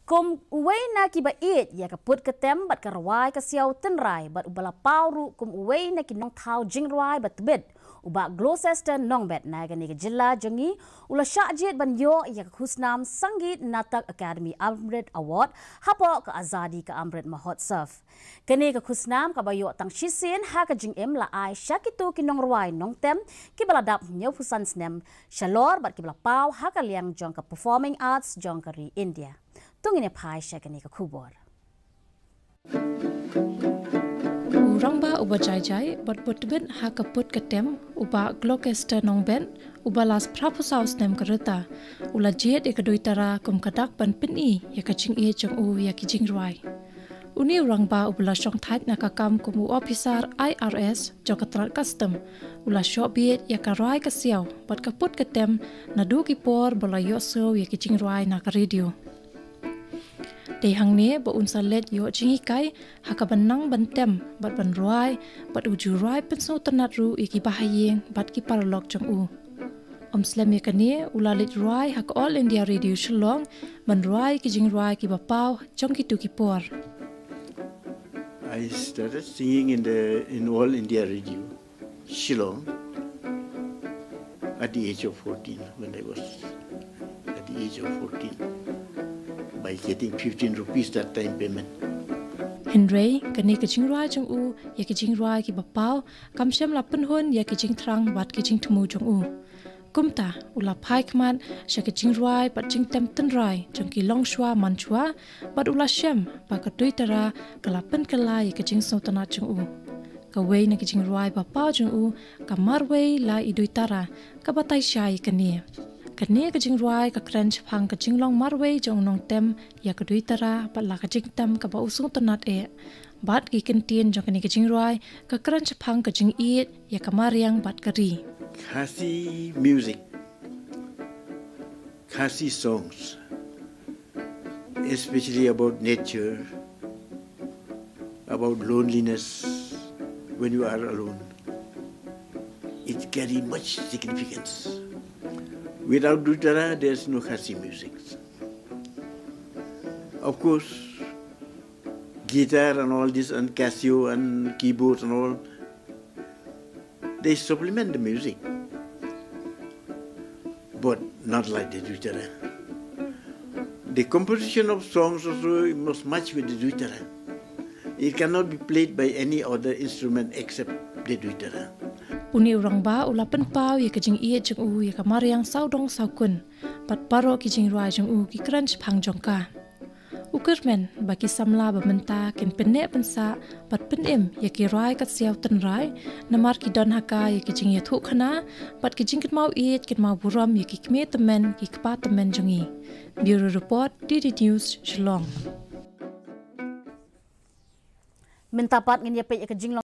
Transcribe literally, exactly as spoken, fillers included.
Kum uwei na kiba ïeit ïa ka put ka tem bad ka rwai ka siaw tynrai bad uba la paw ruh kum uwei na ki nongthaw jingrwai ba tbit, u Bah Gloucester Nongbet na kane ka jylla jong ngi u la shah jied ban ïoh ïa ka khusnam Sangeet Natak Akademi Amrit Award hapoh ka Azadi Ka Amrit Mahotsav. Kane ka khusnam kaba ïoh tang shisien ha ka jingim la ai sha kito ki nongrwai nongtem kiba la dap hynñiewphew san snem shalor bad kiba la paw ha ka liang jong ka performing arts jong ka ri India. To ngin ïa phai sha kane ka khubor. U rangbah uba jai jai bad ba tbit ha ka put ka tem, u Bah Gloucester Nongbet, uba la phra phew saw snem ka rta, u la jied ïa ka Duitara kum ka dak ban pyni ïa ka jingïeit jong u ïa ki jingrwai. Une u rangbah uba la shongthait na ka kam kum u ophisar I R S jong ka tnat custom, u la shoh bieit ïa ka rwai ka siaw bad ka put ka tem naduh ki por ba la ïohsngew ïa ki jingrwai na ka radio. Dei hangne ba un sa leit ïoh jinghikai ha kaba nang ban tem bad ban rwai, bad u ju rwai pynsngewtynnat ruh ïa ki bahaïing bad ki paralok jong u. Ym slem ïa kane, u la leit rwai ha ka All India Radio Shillong ban rwai ki jingrwai kiba paw jong kito ki por. I started singing in the in All India Radio Shillong at the age of fourteen, when I was at the age of fourteen, by getting fifteen rupees that time payment. Hynrei kane ka jingrwai jong u ïa ki jingrwai kiba paw kam shym la pynhun ïa ki jingthrang bad ki jingthmu jong u. Kumta u la phai khmat sha ka jingrwai bad jingtem tynrai jong ki longshuwa manshuwa, bad u la shem ba ka Duitara ka la pynkylla ïa ka jingsngewtynnat jong u. Kawei na ki jingrwai ba paw jong u ka Marwei La I Duitara, ka batai shai ïa kane. Kane ka jingrwai ka kren shaphang ka jinglong marwei jong u nongtem ïa ka Duitara bad la ka jingtem kaba u sngewtynnat eh. Bad ki kyntien jong kane ka jingrwai ka kren shaphang ka jingïeit ïa ka mariang bad ka ri. Khasi music, Khasi songs, especially about nature, about loneliness when you are alone. It carry much significance. Without Duitara, there's no Khasi music. Of course, guitar and all this and Casio and keyboard and all, they supplement the music, but not like the Duitara. The composition of songs also must match with the Duitara. It cannot be played by any other instrument except the Duitara. Une u rangbah u la pynpaw ïa ka jingïeit jong u ïa ka mariang sawdong sawkun, bad baroh ki jingrwai jong u ki kren shaphang jong ka. U kyrmen ba ki samla ba mynta kin pynneh pynsah bad pynim ïa ki rwai ka siaw tynrai, namar ki don ha ka ïa ki jingïathuhkhana bad ki jingkynmaw ïeit kynmaw burom ïa ki kmie tymmen ki kpa tymmen jong ngi. Bureau Report, D D News, Shillong. Mynta pat ngin ïa peit ïa ka jinglong